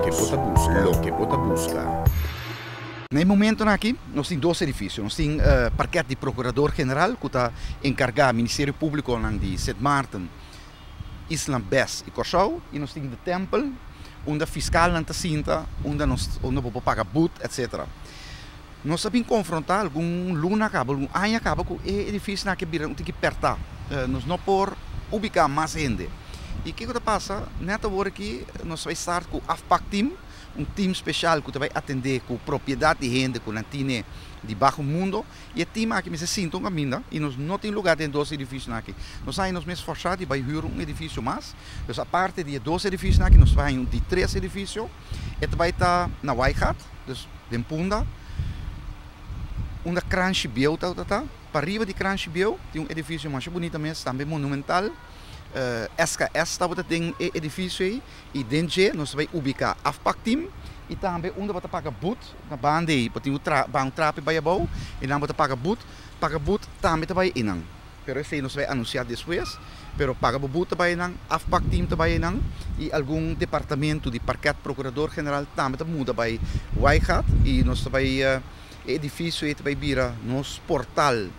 Loke bo ta buska. Loke bo ta buska. Na e momentonan aki nos tin dos edifisio. Nos tin parket di Prokurador General ku ta enkargá Ministerio Públikonan di Sint Maarten, Isla Bes i Kòrsou i nos tin De Tempel unda fiskalnan ta sinta, unda nos unda bo por paga but etsetera. Nos a bin konfrontá algun luna kaba, algun aña kaba ku e edifisionan aki a bira un tiki pèrtá. Nos no por ubiká mas hende. I kiko ta pasa? Nèt awor aki nos ta bai start ku afpakteam. Un team special cu ta bay atende cu propiedad di hende cu nan tine di baho mundo y e team aki mester sinta un caminda y nos no tin lugar den dos edificionan aki. Nos haña nos mes forsa di bay huur un edificio mas. Dus aparte di e dos edificionan aki nos ta bay haña un di tres edificio. E ta bay ta na Waaigat, dus den Punda, unda Kranshi Bieu ta ta. Pariba di Kranshi Bieu tin un edificio masha bunita mes, tambe monumental. SKS tabata den e edificio ey. I den dje nos ta bai ubiká afpakteam i tambe unda bo ta paga but na banda ei bo tin un tra ban un trapi bai abou i nan bo ta paga but paga but tambe ta bai einan pero esei nos ta bai anunsiá despues pero paga bo but ta bai einan afpakteam ta bai einan i algun departamento di parket prokurador general tambe ta muda bai Waaigat i nos ta bai e edifisio ei ta bai bira nos portal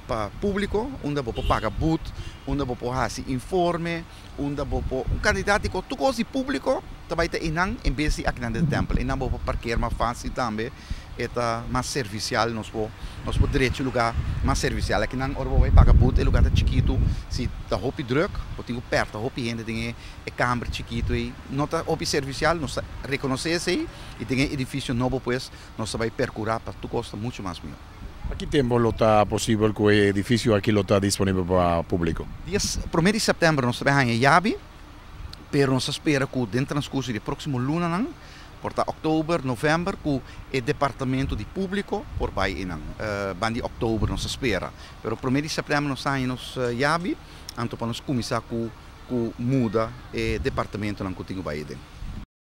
pa públiko unda bo por paga but unda bo por hasi informe. Unda bo por un kandidat di tur kos di públiko ta bai ta einan en bes di akinan den tèmpel. Einan bo por parker mas fásil tambe, e ta mas servisial, nos por nos por drecha e lugá mas servisial. Akinan ora bo bai paga but e lugá ta chikitu, si ta hopi drùk bo tin ku pèrta hopi hende den e e kamber chikitu ei. No ta hopi servisial, nos ta rekonosé esei i den e edifisio nobo pues nos ta bai perkurá pa tur kos ta muchu mas mihó. Pa ki tempu lo ta posibel ku e edifisio aki lo ta disponibel pa públiko? Dia promé di sèptèmber nos ta bai haña yabi, pero nos ta spera ku den transkurso di e próksimo lunanan, por ta òktober, novèmber, ku e departamento di públiko por bai einan. Ban di òktober nos ta spera. Pero promé di sèptèmber nos ta haña nos yabi, anto pa nos kuminsá ku ku muda e departamentonan ku tin ku bai aden.